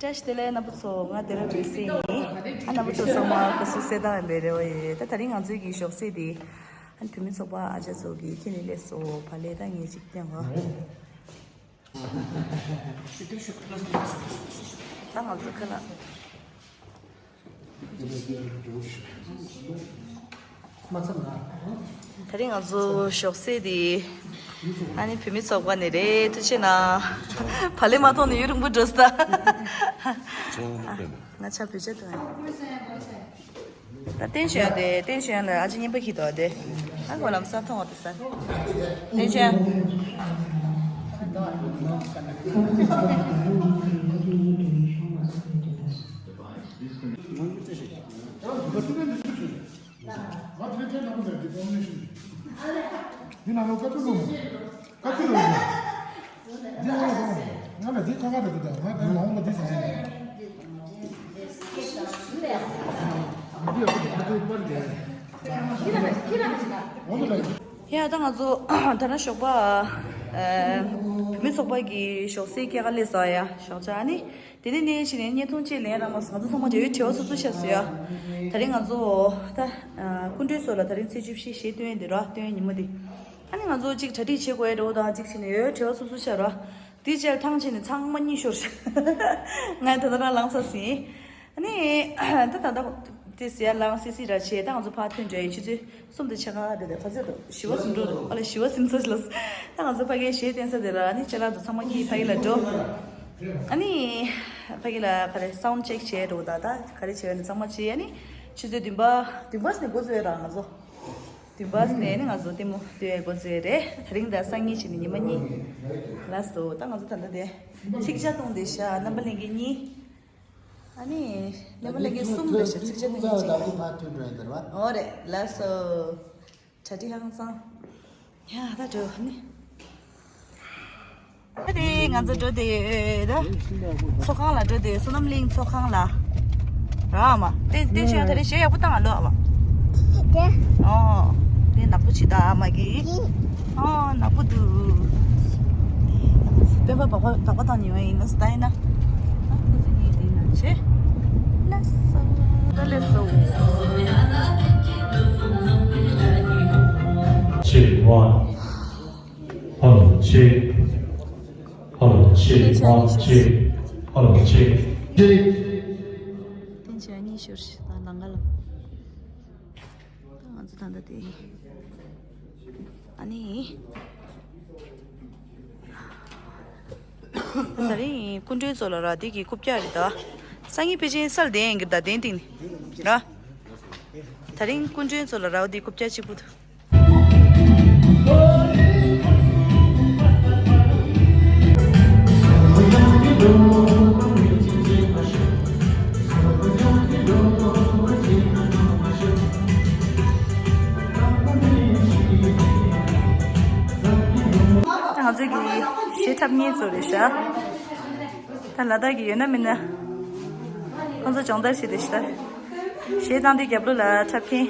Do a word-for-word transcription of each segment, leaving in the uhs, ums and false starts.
བཀྲ་ཤིས་བདེ་ལེགས་རྣམ་པ་ཚོ། ང་སྡེ་ར་བྲེ་སི་ཡིན། ཨ་རྣམ་པ་ཚོ་ཚང་མ་སྐུ་གཟུགས་གསལ་ཐང་ཡིན་པའི་རེ་བ་ཡོད། ད་དེ་རིང་ང་ཚོའི་གི་ཞོགས་ཟས་དེ་ཨ་ནི་བུད་མེད་ཚོགས་པ་ཨ་ཅག་ཚོ་གི་ཁྱེད་ནས་སླེབས་སོ། བག་ལེབ་ད་ངས་ཅིག་བསྟན་གོ། ད་ང་ཚོ་ཁ་ལག་མ་ཚབ་ན། དེ་རིང་ང་ཚོ་ཞོགས་ཟས་དེ་ཨ་ནི་བུད་མེད་ཚོགས་པ་ནས་རེད། ཐུགས་རྗེ་གནང་། བག་ལེབ་མ་མཐོང་ནས་ཡུན་རིང་པོ་འགྲོ་སོང་ད། ང་ཆ་བོད་ཆ་དང་། ད་བསྟན་ཞུ་ཡ་དེ། བསྟན་ཞུ་ཡ་ལ་ཨ་ཅེ་རྔན་པ་ཁྱེར་འདུག་དེ། ཨ་ཁོ་ལམ་སང་མཐོང་བ་དེ་ས། བསྟན་ཞུ་ཡ། ཡ་ད་ང་ཚོ་ད་ན་ཞོགས་པ་ཨ་བུད་མེད་ཚོགས་པ་གི་ཞོགས་ཟས་སྐྱེལ་ག་སླེབས་སོང་ཡ། ཞོགས་ཇ་ཨ་ནི། དེ་ནས་ནས་ཕྱིན་ནས་བརྙན་ཐུང་ཅིག་ལེན་རག་མ་སོང་། ང་ཚོ་ཚང་མ་འབྲེལ་ཡོད་བྲེལ་བ་ཚུབ་ཚུབ་ཤར་སོང་ཡ། དེ་རིང་ང་ཚོ་ད་སྐུ་མགྲོན་ཚོ་ལ་དེ་རིང་ཚེས་བཅུ་བཞི་གཞས་སྟོན་ཡས་འདི་ར། སྟོན་ཡས་ཉིན་མོ་འདི། ཨ་ནི་ང་ཚོ་གཅིག་གྲ་སྒྲིག་བྱེད་དགོས་ཡས་འགྲོ་དང་གཅིག་ཕྱིན་ནས་ཡོད་བྲེལ་བ་ཚུབ་ཚུབ་ཤར་ར། དེའི་རྗེས་ཐང་ཆད་ནས་ཚང་མ་གཉིད་ཤོར། ང་ད་ལྟ་རང་ལངས་ཚར་ཟིན། ཨ་ནི་ད་ད་ལྟ་དེ་ཟེར་ཡ་ལངས་སི་སི་ར་བྱས། ད་ང་ཚོ་ཕར་ཐོན་འགྲོ་ཡས་ཆུ་ཚོད་གསུམ་དང་ཕྱེད་ཀ་དེ་དེ་ག་ཚོད་འགྲོ། བཞི་པ་ཟིན་འགྲོ་རེད། ཨ་ལ་བཞི་པ་ཟིན་ཚར་ལ། ད་ང་ཚོ་ཕ་གིའི་གཞས་བསྟན་ས་དེ་ལ་ཨ་ནི་ཅ་ལག་ཚོ་ཚང་མ་གྱིས་ཕ་གི་ལ་འགྲོ། ཨ་ནི་ཕ་གི་ལ་ག་རེ་སའུན་ཌི་ཅེག་བྱས་འགྲོ། ད་ད་ག་རེ་བྱས་ནས་ཚང་མ་བྱས། ཨ་ནི་ཆུ་ཚོད་བདུན་པ་བདུན་པ་ནས་འགོ་བཙུགས་ཡས་ར། ང་ཚོ་བདུན་པ་ནས་ཨ་ནི་ང་ཚོ་ལྟད་མོ་ལྟོས་ཡས་འགོ་བཙུགས་ཡས་རེད། དེ་རིང་ད་སང་ཉིན་བྱས་ནས་ཉི་མ་གཉིས་ལ་སོ། ད་ང་ཚོ་ད་ལྟ་དེ་ཚིག་ཇ་བཏུང་བསྡད་ཤག་རྣམ་པ་ལྷན་རྒྱས་གཉིས། ཨ་ནི་ནེ་མ་ལེ་གེ་གསུམ་རེད་ཤག་ཚིག་ཆ་དེ་ཉིད་ཅིག་ཕར་ཐོན་འགྲོ་ཡིན་ཟེར་བ། ཨོ་རེད་ལགས་སོ། གྲ་སྒྲིག་ཧང་སང་། ཡ་ད་འགྲོ་ནི། ད་དེ་ང་ཚོ་འགྲོ་དེ་ད་ཚོགས་ཁང་ལ་འགྲོ་དེ། བསོད་ནམས་གླིང་ཚོགས་ཁང་ལ། ར་མ་དེ་དེ་ཤེས་ཡ། ད་རེ་གཞས་ཡག་པོ་བཏང་ཨ་ལོ་ཨ་བ། ཨོ་དེ་ནག་པོ་ཆི་ད་ཨ་མ་གི། ཨོ་ནག་པོ་འདུག་སྟོན་པ་བག་པ་བག་པ་བཏང་ཉེ་བ་ཡིན་ན་སྟ་ཡིན་ན། ཨ་ཁོ་ཚོ་གཉིས་དེ་ན་ཆེ། ལགས་སོ། ད་ལགས་སོ། Check one. Hello, check. Hello, check. One, check. Hello, check. Check. བསྟན་བྱ་གཉིས་ཤོར་ཞིག་དང་ལང་ག་ལ། ང་ཚོ་ད་ལྟ་དེ། ཨ་ནི། ད་རིང་སྐུ་མགྲོན་ཚོ་ལ་ར་དེ་གི་རྐུབ་བཀྱག་རེད་ད། སང་ཉིན་ཕལ་ཆེར་སལ་བསྡད་ཡིན་གྱི། ད་གདན་སྟེང་ནས་ར། ད་རིང་སྐུ་མགྲོན་ཚོ་ལ་ར་དེ་རྐུབ་བཀྱག་གཅིག་པུ་འདུག་ང་ཚོའི་གི་གཞས་འཁྲབ་མཁན་ཚོ་རེད་ཤག་ད་ལ་དྭགས་ཀྱི་ཡོད་ན་མིན་ན། ཁོང་ཚོ་སྦྱོང་བརྡར་བྱེད་དེ་ཤི་ད། གཞས་བཏང་དུས་རྒྱབ་ལོགས་ལ་འཁྲབ་མཁན།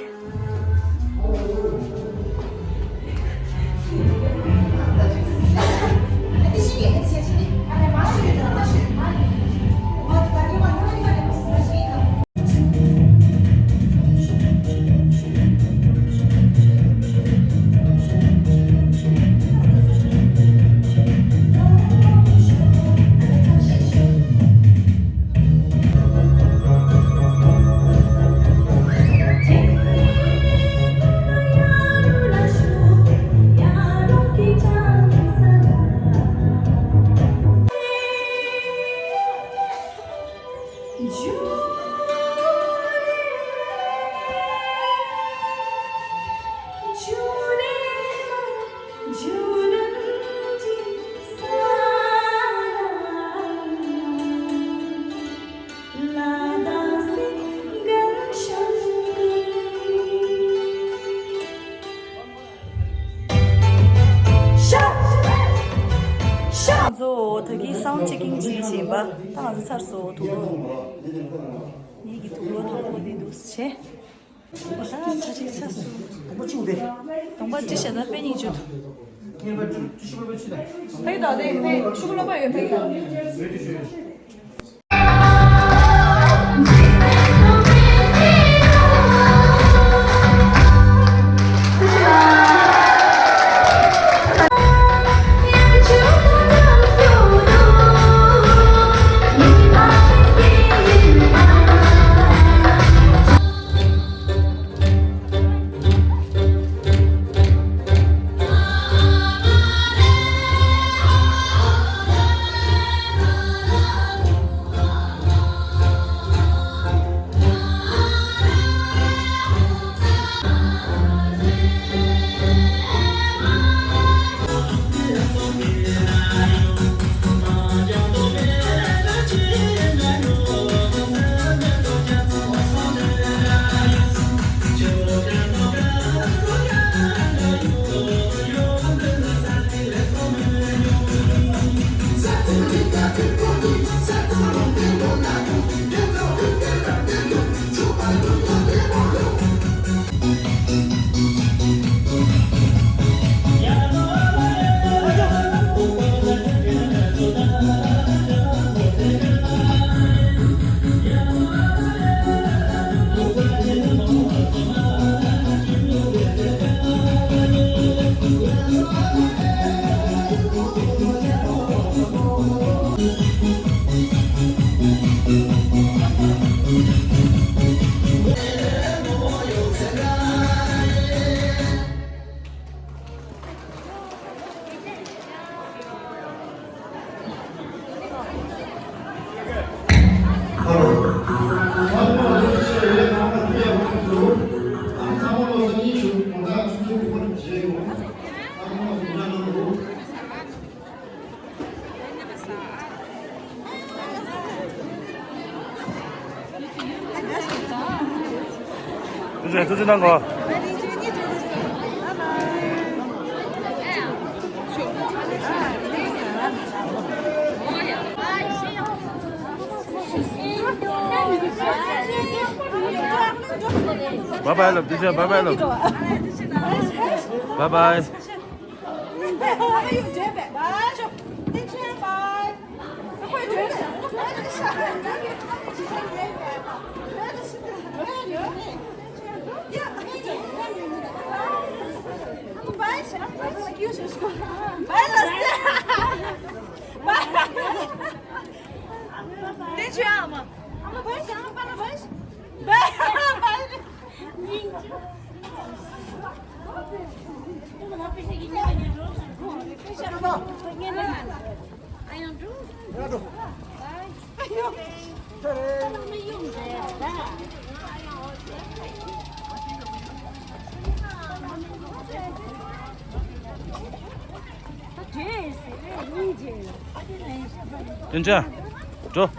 ང་ཚོ་ད་གིན་སའུན་ཌི་ཅེ་ཀིང་བྱེད་བཞིན་པ། ད་ང་ཚོ་ཚར་སོང་། དུག་ལོག་ངེད་ཀྱི་དུག་ལོག་དང་པོ་འདི་འདུག་སེ་བྱས། ད་ཆ་ཅིག་ཚར་སོང་། དུག་པ་བཅུག་སྟེ། དུག་པ་ཅི་བྱས་ན་དཔེ་སྙིང་རྗེ་འདུག་ཕ་གི་དང་དེ་ཕ་གི་ཤུ་གུ་ལོ་པ་ཡོད་ཕ་གི། ཐུགས་རྗེ་གནང་གོ། Bye bye ལབ། ཐུགས་རྗེ་ཆེ། Bye bye ལབ། Bye bye། ཏུན་ཅ། འགྲོ། འགྲོ།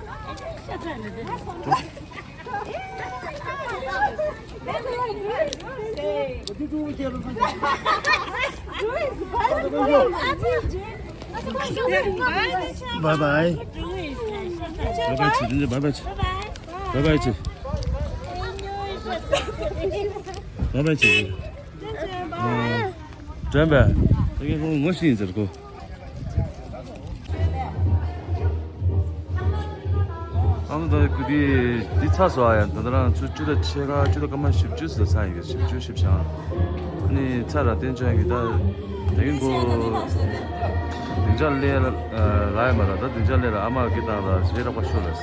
Bye bye། Bye bye བྱེད། ཏུན་ཅ། Bye bye བྱེད། Bye bye བྱེད། Bye bye བྱེད། དྲན་པས། ད་གིན་ཁོང་ངོ་ཤེས་ཡིན་ཟེར་ཁོ། ཨ་མ་ད་གི་འདི་འདི་ཚར་སོང་ཨ། ཡ་ད་ད་རང་ཚོ་བཅུ་དང་ཕྱེད་ཀ་བཅུ་དང་སྐར་མ་བཞི་བཅུ་ཟེར་ཚར་ཡིན་གི། བཞི་བཅུ་བཞི་བཅུ་ཨ་ནི་ཚར་ར། ཏུན་ཅ་གི་ད་ད་གིན་ཁོ་སྡིངས་ཆ་ལས་ལ་ཡ་མ་ར། ད་སྡིངས་ཆ་ལས་ར་ཨ་མ་གི་དང་ར་ཞེ་དྲག་པ་ཤོར་ར། ཨེ་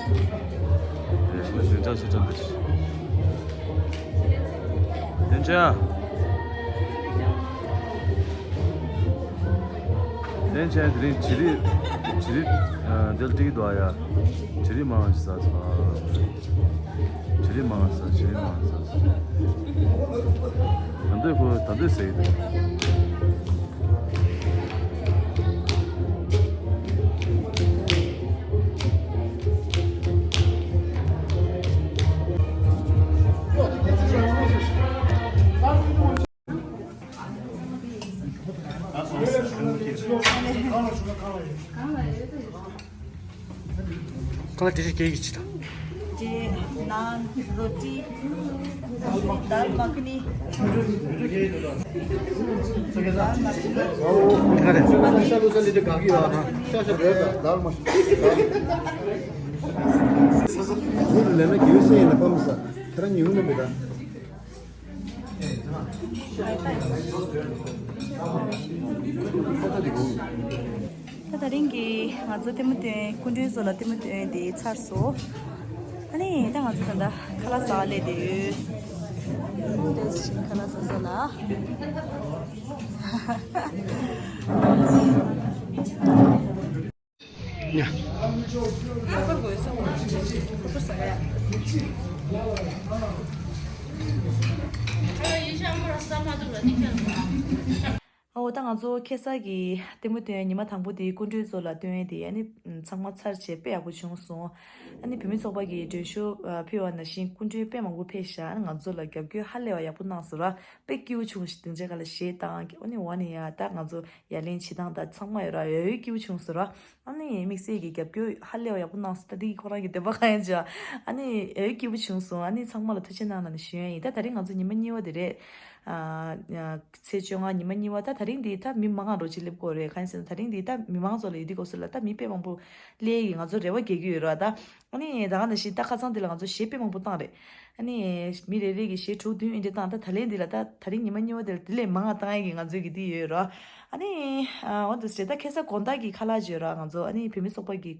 སྡིངས་ཆ་ཞེ་དྲག་འདི། ཡན་ཆད། ཡན་ཆད་དེ་རིང་བྱི་རིལ། བྱི་རིལ་འདིར་སྤྲད་ཀྱི་འདུག་ཨ་ཡ། བྱི་རིལ་མང་ཞིག་ཟ་ཚ། བྱི་རིལ་མང་ཟ། བྱི་རིལ་མང་ཟ། ད་འདོད་ཁོ་ད་འདོད་ཟེར་གྱི་འདུག་ཁ་ལག་དེ་རིགས་སྐྱེལ་གྱི་ཅི་དང་། དེ་ནཱན་རོ་ཊི་དཱལ་མ་ཁ་ནི། ད་དེ་རིང་གི་ང་ཚོ་ལྟད་མོ་སྟོན། སྐུ་མགྲོན་ཚོ་ལ་ལྟད་མོ་སྟོན་དེ་ཚར་སོང་། ཨ་ནི་ད་ང་ཚོ་ད་ལྟ་ཁ་ལག་ཟ་སླེབས་བསྡད་ཡོད། ཁ་ལག་ཟ་ས་ལ། ཨོ་ད་ང་ཚོ་ཁ་སང་གི་ལྟད་མོ་སྟོན་ཉི་མ་དང་པོ་དེ་སྐུ་མགྲོན་ཚོ་ལ་སྟོན་དེ་ཨ་ནི་ཚང་མ་ཚར་བྱས་དཔེ་ཡག་པོ་བྱུང་སོང་། ཨ་ནི་བུད་མེད་ཚོགས་པ་གི་མགྲོན་ཤོག་ཕུལ་བ་ནང་བཞིན་སྐུ་མགྲོན་དཔེ་མང་པོ་ཕེབས་ཤག་ཨ་ནི་ང་ཚོ་ལ་རྒྱབ་སྐྱོར་ཧ་ལས་པ་ཡག་པོ་གནང་སོང་ར། དཔེ་སྐྱིད་པོ་བྱུང་ཞིང་སྡིངས་ཆ་སྒང་ལ་གཞས་བཏང་གི། ཨ་ནི་འོ་ནི་ཡ་ད་ང་ཚོ་ཡ་ལན་བྱེད་སྟངས་དང་ཚང་མ་ཡོད་ར། ཡོད་ཡོད་སྐྱིད་པོ་བྱུང་སོང་ར། ཨ་ནི་དམིགས་བསལ་གྱི་རྒྱབ་སྐྱོར་ཧ་ལས་པ་ཡག་པོ་གནང་སོང་། ད་འདི་གི་ཁོ་རང་གི་འདོད་པ་གང་ཡིན་ཅི། ཨ་ནི་ཡོད་ཡོད་སྐྱིད་པོ་བྱུང་སོང་། ཨ་ནི་ཚང་མ་ལ་ཐུགས་རྗེ་གནང་ལབ་ནས་ཞུ་ཡ་ཡིན། ད་ད་རིང་ང་ཚོ་ཉི་མ་གཉིས་པ་དེ་རེད། ཨ་ཚེས་བཅོ་ལྔ་ཉི་མ་གཉིས་པ། ད་ད་རིང་འདི་ད་མི་མང་ང་རོ་ཅིག་སླེབས་ཀྱི་ཡོད་རེད། གང་ཡིན་ཟེར་ན་ད་རིང་འདི་ད་མི་མང་ཚོ་ལ་ཡིད་དུ་འོང་ས་ལ་ད་མི་དཔེ་མང་པོ་སླེབས་ཀྱི། ང་ཚོ་རེ་བ་རྒྱག་གི་ཡོད་ར། ད་ཨ་ནི་ད་ག་ནང་བཞིན་ད་ཁ་སང་འདི་ལ་ང་ཚོ་གཞས་དཔེ་མང་པོ་བཏང་རེད། ཨ་ནི་མི་རེ་རེ་གིས་གཞས་དྲུག་བདུན་འདི་བཏང་། ད་ད་ལན་འདི་ལ་ད་ད་རིང་ཉི་མ་གཉིས་པ་འདི་ལ་དེ་ལས་མང་ང་བཏང་ཡས་ཀྱི་ང་ཚོའི་གི་འདི་ཡོད་ར། ཨ་ནི་ཨ་འོ་འདི་ཟེར་ད་ཁ་སང་དགོང་དག་གི་ཁ་ལག་ཅིག་ཡོད་ར། ང་ཚོ་ཨ་ནི་བུད་མེད་ཚོགས་པ་གི་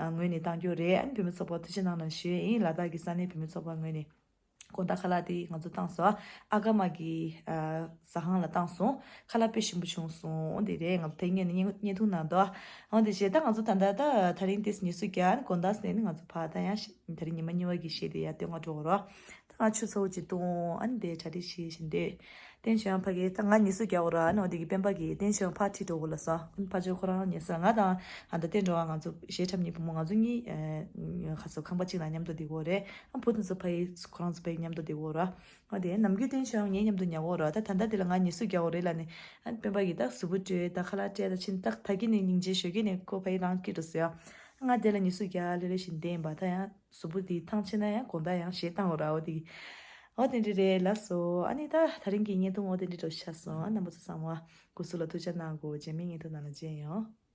ཨ་ངོས་ནས་བཏང་རྒྱུ་རེད། ཨ་ནི་བུད་མེད་ཚོགས་པ་ཐུགས་རྗེ་གནང་ལབ་ཞུ་ཡས་ཡིན། ལ་དྭགས་ཀྱི་ས་གནས་བུད་མེད་ཚོགས་པ་ངོས་ནས། དགོང་དག་ཁ་ལག་དེ་ང་ཚོ་བཏང་སོང་། ཨ་ཀ་མ་གི་ཨ་ཟ་ཁང་ལ་བཏང་སོང་། ཁ་ལག་དཔེ་ཞིམ་པོ་བྱུང་སོང་། འོ་དེ་རེད། ང་ཚོ་དེ་སྔོན་ནས་བརྙན་བརྙན་ཐུང་གནང་འདུག་འོ་དེ་བྱས་ད་ང་ཚོ་ད་ལྟ་ད་ད་རིང་ཏིས་ཉི་ཤུ་བརྒྱ་ནི་དགོང་དག་ཟེར་ནི་ང་ཚོ་ཕར་ད་ཡང་ད་རིང་ཉི་མ་གཉིས་པ་གི་གཞས་དེ་ཡར་སྟོན་ག་འགྲོ་གི་རོགས། ད་ ང་ཆུ་ཚ་བོ་ཅིག་བཏུང་། ཨ་ནི་དེ་གྲ་སྒྲིག་བྱེད་བཞིན་དེ། བསྟན་ཆོས་ཕ་གི་ད་ང་ཉི་ཤུ་རྒྱག་འོ་ར་ནོ་དེ་གི་སྤེན་པ་གི་བསྟན་ཆོས་ཕར་ཁྲིད་འགྲོ་གོ་ལ་ས། ཨ་ནི་ཕ་ཆོས་ཁོ་རང་ཉེ་ས་ང་དང་ཨ་ད་བསྟན་འགྲོ་བ་ང་ཚོ་གཞས་འཁྲབ་མཁན་བུ་མོ་ང་ཚོ་གཉིས་ཁ་སོ་ཁང་པ་གཅིག་ལ་མཉམ་དུ་བསྡད་གོ་རེད། ཨ་བུ་དེ་ཚོ་ཕ་གི་ཁོ་རང་ཚོ་ཕ་གི་མཉམ་དུ་བསྡད་གོ་ར། ཨ་དེ་ནམ་རྒྱུན་བསྟན་ཆོས་ངའི་མཉམ་དུ་ཉལ་གོ་ར། ད་ད་ལྟ་དེ་ལ་ང་ཉི་ཤུ་རྒྱག་འོ་རེད་ལ་ནི། ཨ་སྤེན་པ་གི་ད་གཟུགས་པོ་བཀྲུས་ད་ཁ་ལག་སྤྲད་ད་ཕྱིན་ད་ད་གི་ནི་སྙིང་རྗེ་ཞོ་གི་ནི་ཁོ་ཕ་གི་རང་སྐྱིད་འགྲོ་ཟེར་ཡ། ང་དེ་ལ་ཉི་ཤུ་རྒྱག་ལེ་ལེ་བཞིན་བསྟན་པ་ད་ཡང་། གཟུགས་པོ་དེ་ཐང་ཆད་ན་ཡང་དགོང་དག་ཡང་གཞས་བཏང་བ་ར་འོ་དེ། འོ་དེ་འདྲ་རེད་ལགས་སོ། ཨ་ནི་ད་དེ་རིང་གི་བརྙན་ཐུང་འོ་དེ་འདྲ་འགྲོ་ཤག་སོང་། ཨ་རྣམ་པ་ཚོ་ཚང་མ་སྐུ་གཟུགས་ལ་ཐུགས་ཅག་གནང་དགོས། རྗེས་མའི་བརྙན་ཐུང་ནང་ལ་མཇལ་ཡོང་།